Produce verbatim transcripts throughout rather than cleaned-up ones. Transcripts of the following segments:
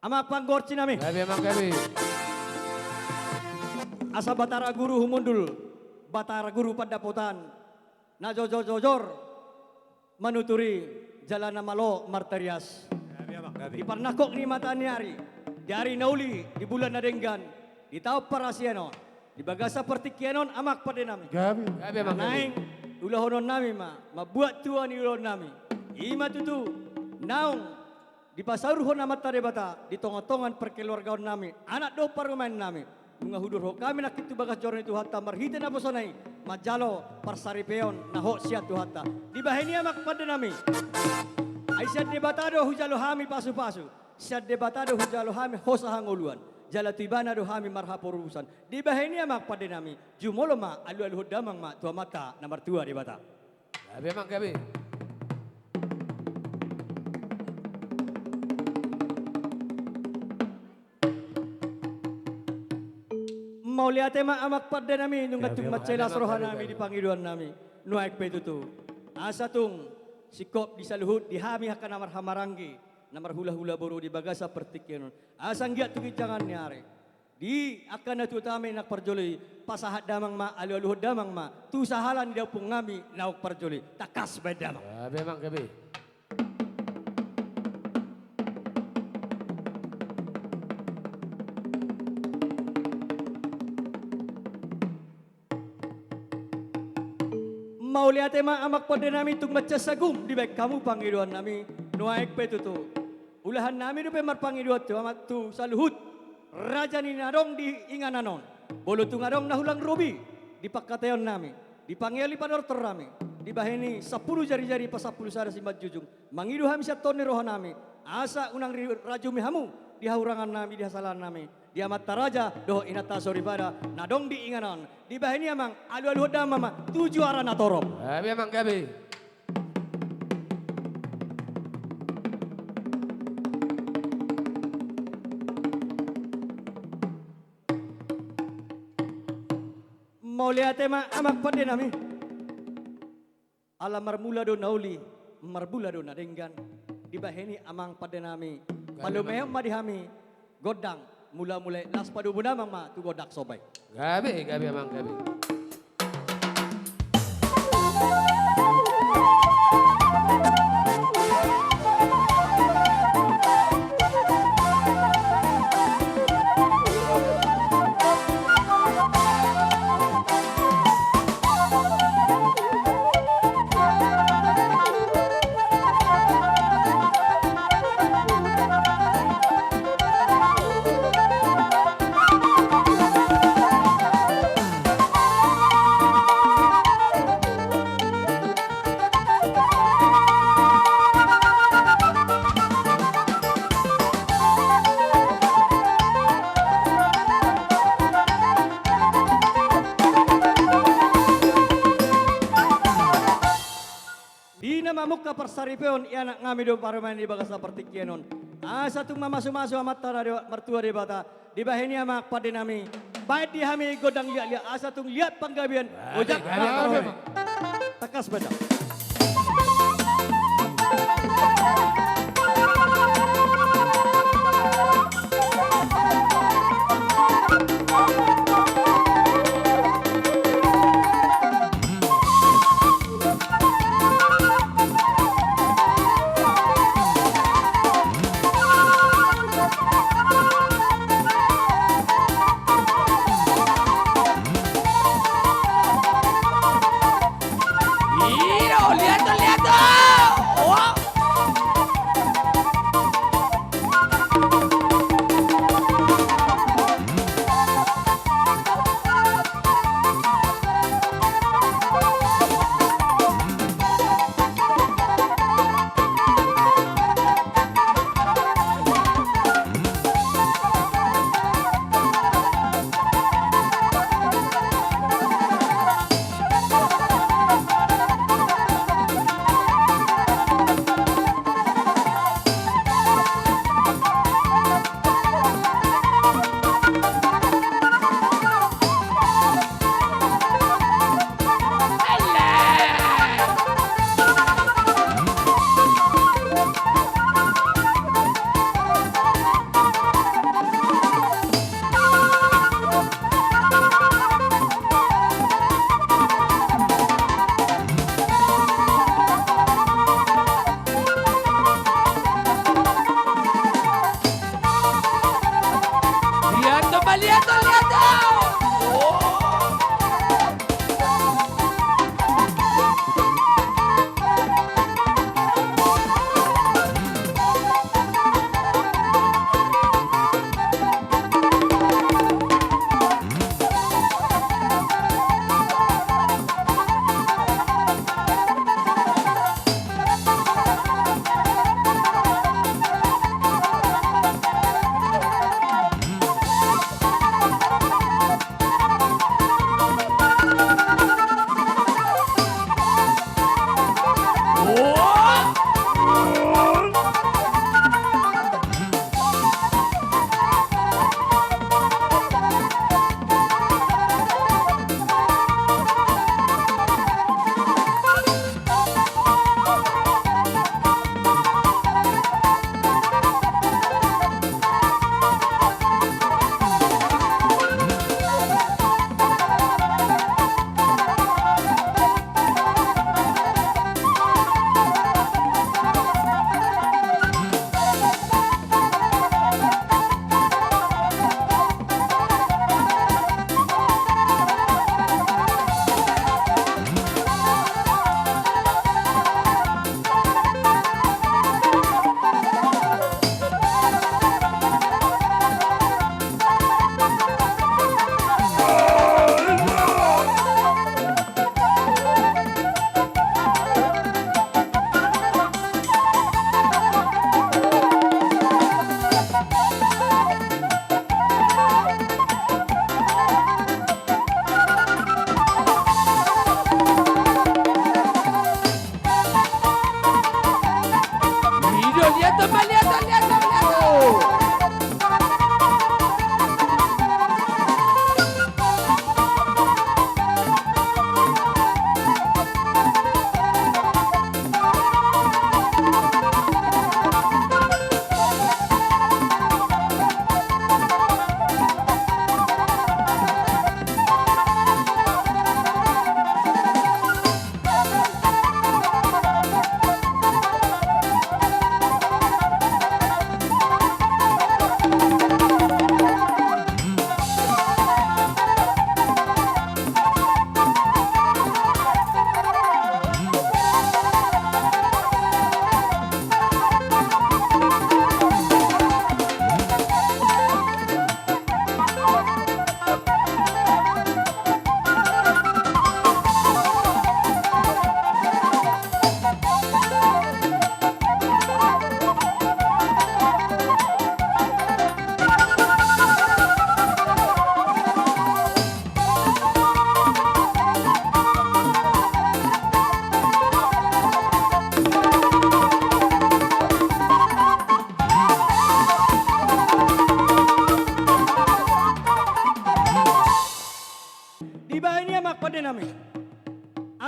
Amang panggual nami. Gabe, amang, gabe. Asa Batara Guru Humundul, Batara Guru Pandapotan, na jojor-jojor manuturi jala na malo martarias. Gabe, amang, gabe. Di parnangkok ni mata ni ari, di ari na uli, di bulan na denggan, di taon parasian on, di bagasan partingkian on, amang pande nami. Gabe. Gabe, amang, gabe. Naeng ulahonon nami ma, mambuat tua ni ulaon nami. I ma tutu, naung dipasaurhon Amanta Debata di tonga-tonga ni parkeluargaon nami, anak dohot parumaen nami. Nunga hudurhon hami nangkin tu bagas joro ni Tuhanta marhite naposona i, manjalo parsaripeon na hot sian Tuhanta. Dibahen i, amang pande nami, ai sian Debata do hujalo hami pasu-pasu, sian Debata do hujalo hami hosa hangoluan, jala tu Ibana do hami marhaporusan. Dibahen i, amang pande nami, jumolo ma, alu-aluhon damang ma tu Amanta na martua Debata. Gabe, amang, gabe. Mauliate ma, amang pande nami, nunga tung mansai las roha nami di pangidoan nami. Nuaeng pe tutu, asa tung singkop di saluhut di hami angka na marhahamaranggi, na marhula-hula boru di bagasan partingkian on, asa anggiat tu ginjangan ni ari, di angka natuatuami na parjolo i, pasahat damang ma, alu-aluhon damang ma tu sahala ni dampung nami naung parjolo i. Tangkas bahen damang. Gabe, amang, gabe. Mauliate ma, amang pande nami, tung mansai sagum dibahen hamu pangidoan nami. Nuaeng pe tutu, ulahan nami dope marpangidoan tu amang, tu saluhut raja ni na adong di inganan on. Molo tung adong na hulang robi di pangkataion nami, di pangeon ni panortor nami, dibahen i sampulu jari-jari pasampulu sada simanjujung, mangido hami sian tondi roha nami, asa unang dirajumi hamu di hahurangan nami, di hasalahan nami, di amanta raja dohot inanta soripada na adong di inganan on. Dibahen i, amang, alu-aluhon damang ma tu juara na torop. Gabe, amang, gabe. Mauliate ma, amang pande nami. Ala marmula do na uli, marmula do na denggan. Dibahen i, amang pande nami, palumehon ma di hami gondang mula-mula i, laos padomu damang ma tu gondang somba i. Gabe, gabe, amang, gabe. Di na mamungka parsaripeon, ianakhon nami do parumaen i di bagasan partingkian on, asa tung mamasu-masu Amanta na martua Debata. Dibahen i, amang pande nami, bahen di hami gondang liat-liat, asa tung liat panggabean. Ojak, gabe, gabe, gabe. Tangkas bahen damang. Iro, lihat tuh, lihat tuh. Oh.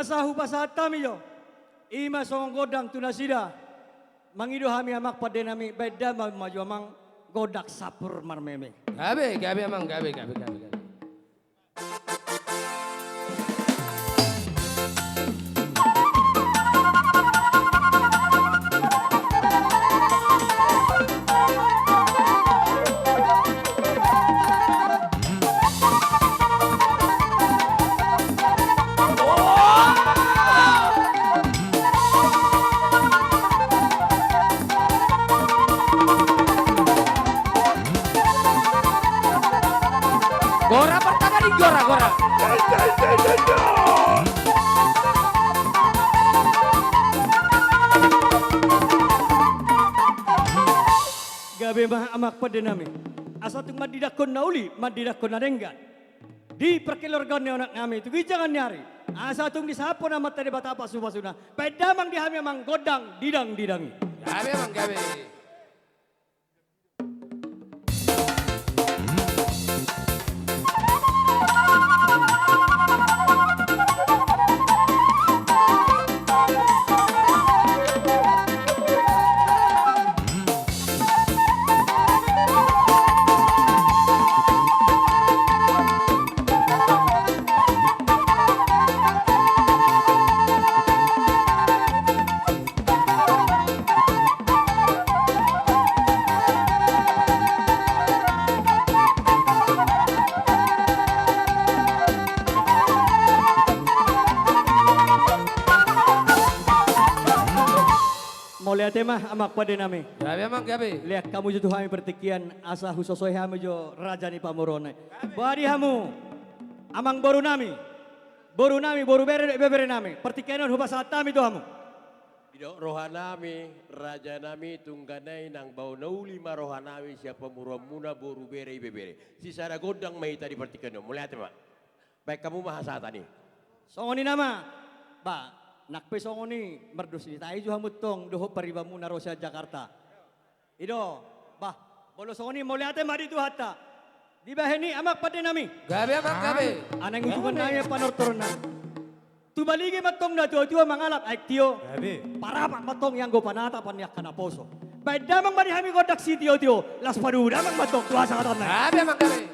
Asa hupasahat hami jo. I ma songon gondang tu nasida. Mangido hami amang pande nami, baen damang ma jo amang gondang sampur marmeme. Gabe, gabe amang, gabe, gabe, gabe, gabe. Gora pertama di gora, gora. Gabe ma amang pande nami. Asa tung mandidangkon na uli, mandidangkon na denggan. Di parkeluargaon ni anak nami tu ginjangan ni ari. Asa tung disahaphon Amanta Debata pasupasuna. Baen damang di hami amang gondang didang-didang i. Gabe amang, gabe. Mauliate ma amang pande nami. Gabe amang, gabe. Lean hamu jo tu hami partingkian asa husosohi hami jo raja ni pamoruon i. Gabe. Boha di hamu amang boru nami, boru nami, boru bere, ibebere nami. Partingkian on hupasahat hami tu hamu. Didok roha nami, raja nami, tungganai nang bao na uli ma roha nami sian pamoruonmuna boru bere ibebere. Sisada gondang ma hita di partingkian on. Mauliate ma. Baen hamu ma hasahatan i. Songon i nama. Ba, nang pe songon i mardos ni tahi jo hamu tong dohot paribanmuna ro sian Jakarta. I do, bah, molo songon i mauliate ma di Tuhanta. Dibahen i amang pande nami. Gabe amang, gabe. Anang ujungan nami panortorna. Tumalige mantong na tuatua mangalap aek tio. Gabe. Parapat mantong ianggo panatapan ni angka naposo. Baen damang ma di hami gondang sitiotio. Laos paduhu damang mantong tu hasahatan nami. Gabe amang, gabe.